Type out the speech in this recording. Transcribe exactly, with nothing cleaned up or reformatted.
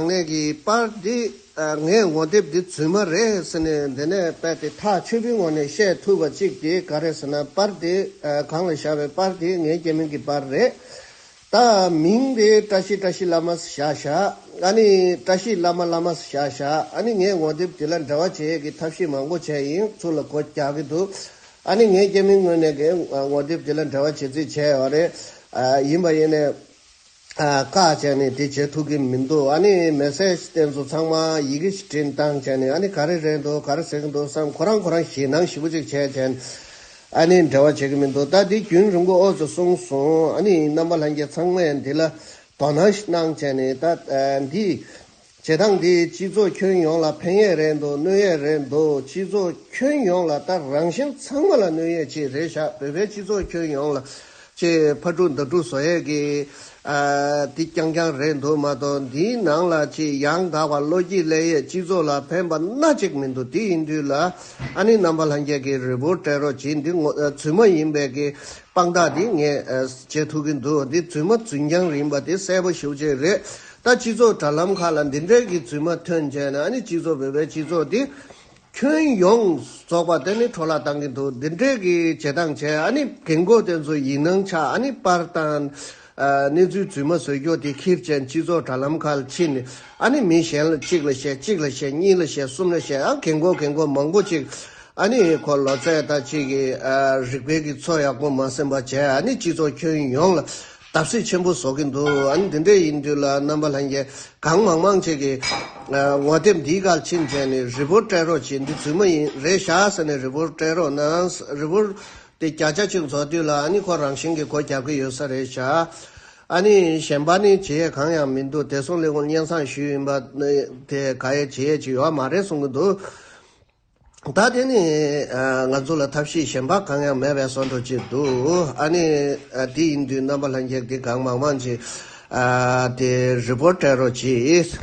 ནས་ཀྱི་པར་འདི་ངས་ངོ་དེབ་འདི་རྫུན་མ་རེད་ཟེར་ནས་འདི་ནས་དཔེ་དེ་ཐག་ཆོད་པོའི་ངོ་ནས་བཤད་ཐུབ་པ་གཅིག་དེ་ག་རེ་ཟེར་ན། པར་དེ་གང་ལ་བཞག་པའི་པར་དེ་ངའི་སྐྱེ་དམན་གྱི་པར་རེད། ད་མིང་དེ་བཀྲ་ཤིས་བཀྲ་ཤིས་བླ་མ་བཞག་བཞག་ཨ་ནི་བཀྲ་ཤིས་བླ་མ་བླ་མ་བཞག་བཞག་ཨ་ནི་ངས་ངོ་དེབ་དེ་ལ་འབྲེལ་བ་བྱེད་ཡས་ཀྱི་ཐབས་ཤེས་མང་པོ་བྱས་ཡིན། ཚུར་ལ་སྒོ་རྒྱག་གི་འདུག་ཨ་ནི་ངའི་སྐྱེ་དམན་ངོས་ནས་ཀྱི་ངོ་དེབ་དེ་ལ་འབྲེལ་བ་བྱེད་རྩིས་བྱས་ཡོད་རེད། ཡིན་པ་ཡིན་ནས། བཀག་བྱས་ནས་དེ་བྱེད་ཐུབ་ཀྱི་མི་འདུག་ཨ་ནི་མེ་སེ་ཇི་དེ་ཚོ་ཚང་མ་ཡི་གེ་ཞིག་བྲིས་བཏང་བྱས་ནས། ཨ་ནི་ག་རེ་རེད་འདུག་ག་རེ་ཟེར་གྱི་འདུག་བསམ། ཁོ་རང་ཁོ་རང་ཞེད་སྣང་ཞེ་པོ་ཅིག་བྱས་བྱས་ནས། ཨ་ནི་འབྲེལ་བ་བྱེད་ཀྱི་མི་འདུག་ད་འདི་རྒྱུན་རིང་པོ་ཨོ་ཙམ་གསུངས་སོང་། ཨ་ནི་རྣམ་པ་ལྷན་རྒྱས་ཚང་མས་འདི་ལ་དོ་སྣང་ཞིག་གནང་བྱས་ནས། ད་འདི་བྱེད་སྟངས་འདི་སྤྱི་ཚོགས་ཁྱོན་ཡོངས་ལ་ཕན་ཡས་རེད་འདུག་གནོད་ཡས་རེད་འདུག་སྤྱི་ཚོགས་ཁྱོན་ཡོངས་ལ། ད་རང་བཞིན་ཚང་མ་ལ་གནོད་ཡས་ཅིག་རེད་ཤག་བོད་པའི་སྤྱི་ཚོགས་ཁྱོན་ཡོངས་ལ་ཅེས་ཕར་སྒྲུག་མདའ་སྒྲུག་བཟོ་ཡས་ཀྱི་ཨ་འདི་རྐྱང་རྐྱང་རེད་འདུག་མ་གཏོགས། འདིའི་ནང་ལ་ཅིག་ཡང་དག་པ་བློ་སྐྱེད་སླེབས་ཡས་སྤྱི་ཚོགས་ལ་ཕན་པ་སྣ་གཅིག་མི་འདུག་དེ་ཡིན་དུས་ལ་ཨ་ནི་རྣམ་པ་ལྷན་རྒྱས་ཀྱིས་རི་པོར་ཊི་སྤྲད་རོགས་གྱིས། འདི་ངོ་རྫུན་མ་ཡིན་པའི་གི་དཔང་རྟགས་འདི་ངས་ཨ་བྱེད་ཐུབ་ཀྱི་འདུག་འདི་རྫུན་མ་རྫུན་རྐྱང་ཡིན་པ་དེ་གསལ་པོ་ཞེ་པོ་ཅིག་རེད། ད་སྤྱི་ཚོགས་དྲ་ལམ་ཁག་ལ་འདི་འདྲའི་གི་རྫུན་མ་ཐོན་བྱས་ན། ཨ་ནི་སྤྱི་ཚོགས་བོད་པའི་སྤྱི་ཚོགས་འདི་ཁྱོན་ཡོངས་རྫོགས་པ་དེ་ནི་འཕྲོ་བརླག་བཏང་གི་འདུག་འདི་འདྲའི་གི་བྱེད་སྟངས་བྱས། ཨ་ནི་རྒན་གོག་དེ་ཚོ་ཡིག་ནང་ཆགས། ཨ་ནི་པར་བཏང་། ཨ་གནས་ཚུལ་རྫུན་མ་བཟོ་རྒྱུ་དེ་ཁྱེར་བྱས་སྤྱི་ཚོགས་དྲ་ལམ་ཁག་ལ་ཕྱིན་ནས། ཨ་ནི་མི་གཞན་ལ་གཅིག་ལ་བཤད། གཅིག་ལ་བཤད། གཉིས་ལ་བཤད། གསུམ་ལ་བཤད། ཨ་རྒན་གོག་རྒན་གོག་མང་པོ་ཅིག་ཨ་ནི་ཁོ་ལོ་ཚད་དང་གཅིག་གི་ཨ་རིག་པའི་གི་ཚོ་ཡག་པོ་མ་ཟིན་པ་བྱས། ཨ་ནི་སྤྱི་ཚོགས་ཁྱོན་ཡོངས་ལ་བརྡབ་གསིག་ཆེན་པོ་བཟོ་གི་འདུག་ཨ་ནི་འདི་འདྲ་ཡིན་དུས་ལ་རྣམ་པ་ལྷན་རྒྱས་གང་མང་མང་ཅིག་གིས་ཨ་ངོ་དེབ་འདིའི་སྒང་ཕྱིན་བྱས་ནས་རི་པོར་ཊི་སྤྲད་རོགས་གྱིས། འདི་རྫུན་མ་ཡིན་རེད་ཤག་ཟེར་ནས་རི་པོར་ཊི་སྤྲད་རོགས་གནང་། རི་པོར་ཊི་དེ་བརྒྱ་ཆ་གཅིག་བཟོ་དུས་ལ་ཨ་ནི་ཁོ་རང་བཞིན་གྱིས་སྒོ་རྒྱག་གི་ཡོད་ས་རེད་ཤག་ཨ་ནི་གཞན་པ་ནི་བྱེད་ཡས་གང་ཡང་མི་འདུག་བདེ་སྲུང་ལས་ཁུངས་སྙན་སེང་ཞུས་ཡིན་པ་དེ་ག་ཡེ་བྱེད་ཡས་ཅིག་ཡོད་མ་རེད་གསུང་གི་འདུག་ད་དེ་ནི་ཨ་ང་ཚོ་ལ་ཐབས་ཤེས་གཞན་པ་གང་ཡང་མེད་པའི་བཟོ་འདྲ་ཅིག་འདུག་ཨ་ནི་ཨ་དེ་ཡིན་དུས་རྣམ་པ་ལྷན་རྒྱས་འདི་གང་མང་མང་ཅིག་ཨ་དེ་རི་པོར་ཊི་སྤྲད་རོགས་གྱིས།